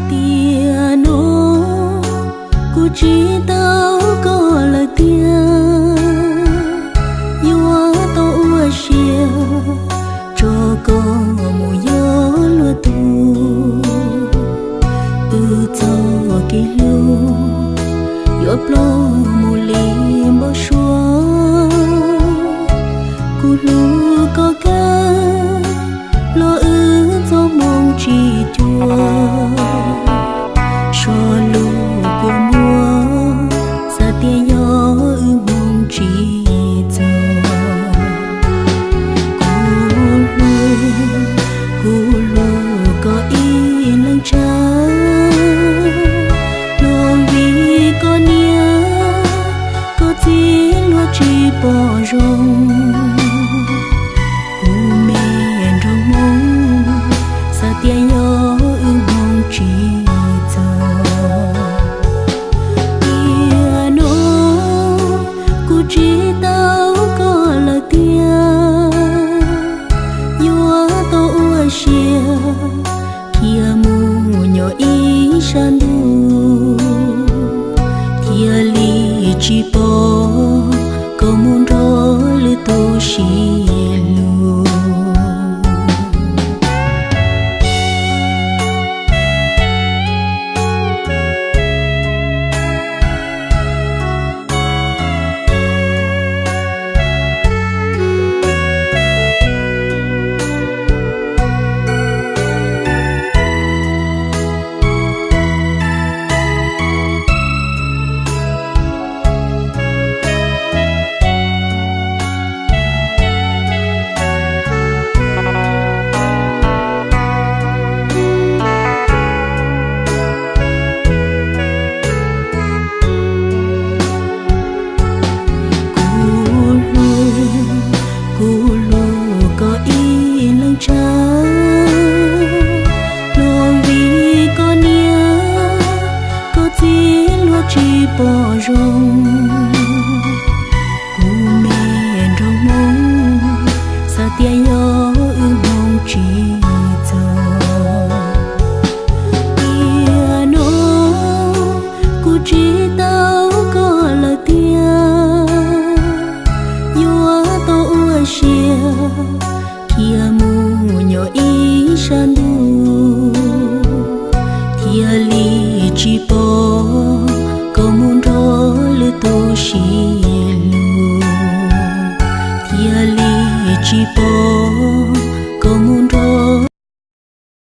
Tiam no kuv tsis tau koj lawm tiag, yuav tau ua siab tso koj mus yuav luag tus. Wb txoj kev hlub yuav ploj mus li npau suav. Kuv hlub koj kawg los wb txoj hmoo tsis cuag. Suav lus kua muag xav tias yog wb hmoo tsis txog. Kuv hlub, kuv hlub koj ib leeg tshaj, los vim koj niam koj txiv luag tsis pom zoo. Kuv me nraug hmoob xav tias yog wb hmoo tsis txog. Tiam no kuv tsis tau koj lawm tiag, yuav tau ua siab khiav mus nyob ib sab ntuj, thiaj li tsis pom koj mus nrog lwm tus sib